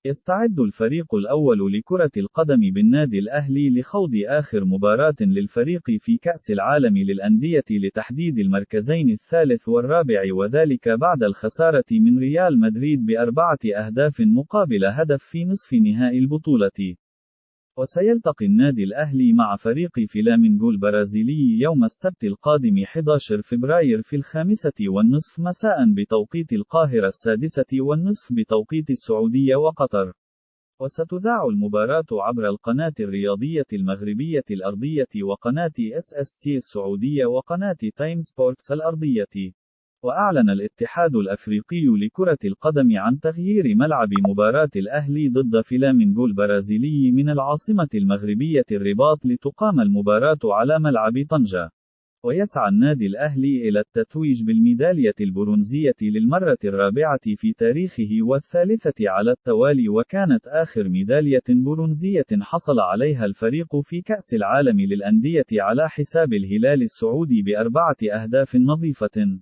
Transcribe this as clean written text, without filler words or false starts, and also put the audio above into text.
يستعد الفريق الأول لكرة القدم بالنادي الأهلي لخوض آخر مباراة للفريق في كأس العالم للأندية لتحديد المركزين الثالث والرابع، وذلك بعد الخسارة من ريال مدريد ب4 أهداف مقابل هدف في نصف نهائي البطولة. وسيلتقي النادي الأهلي مع فريق فلامينغو البرازيلي يوم السبت القادم 11 فبراير في 5:30 مساء بتوقيت القاهرة، 6:30 بتوقيت السعودية وقطر. وستذاع المباراة عبر القناة الرياضية المغربية الأرضية وقناة SSC السعودية وقناة تايم سبورتس الأرضية. وأعلن الاتحاد الأفريقي لكرة القدم عن تغيير ملعب مباراة الأهلي ضد فلامينغو البرازيلي من العاصمة المغربية الرباط لتقام المباراة على ملعب طنجة. ويسعى النادي الأهلي إلى التتويج بالميدالية البرونزية للمرة الرابعة في تاريخه والثالثة على التوالي، وكانت آخر ميدالية برونزية حصل عليها الفريق في كأس العالم للأندية على حساب الهلال السعودي ب4 أهداف نظيفة.